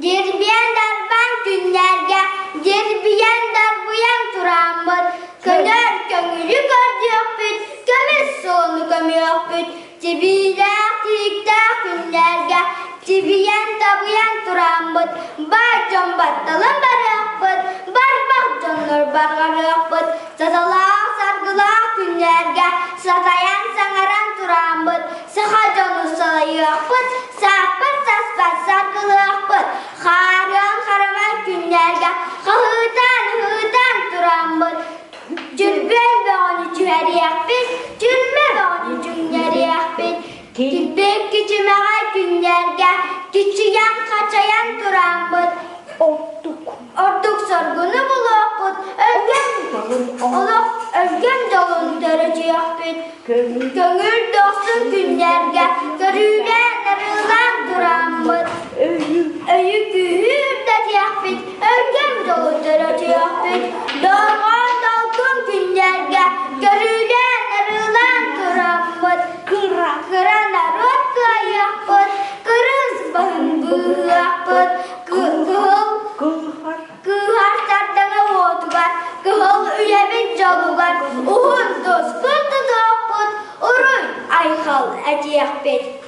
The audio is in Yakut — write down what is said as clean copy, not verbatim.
Дирбиэн дарбаан күннэргэ дирбийэн дарбыйан тураммыт, көнөр көҥүлү көрдүөхпүт, көмүс суону көмүөхпүт, тибиилээх тиһиктээх күннэргэ тибийэн табыйан тураммыт, баай дьон батталан барыахпыт, барбах дьоннор барҕарыахпыт, саталаах саргылаах күннэргэ сатайан саҥаран тураммыт, саха дьону салайыахпыт, сааппат саспат саргылыахпыт, хаарыан харамай күннэргэ хаһыытаан ыһыытаан тураммыт, дьүрбүөн бөҕөнү түһэриэхпит, түрмэ бөҕөнү түҥнэриэхпит, килбик кичимэҕэй күннэргэ кичийэн-хачайан тураммыт, Ордук. Ордук соргуну булуохпут, өлгөм олох өлгөм дьолун төрөтүөхпүт, көҥүл дохсун күннэргэ көрүүлээн арыылаан тураммыт, өйү күүһү үрдэтиэхпит, өлгөм дьолу төрөтүөхпүт, дорҕоон долгун күннэргэ көрүүлээн арыылаан тураммыт, Кыра. кыра норуот кыайыахпыт, кырыыс баһын быыһыахпыт, Кыһыл Кыыһар. кыыһар сардаҥа уотугар, кыһыл үйэбит дьолугар уһун тускул тутуохпут, уруй айхал этиэхпит.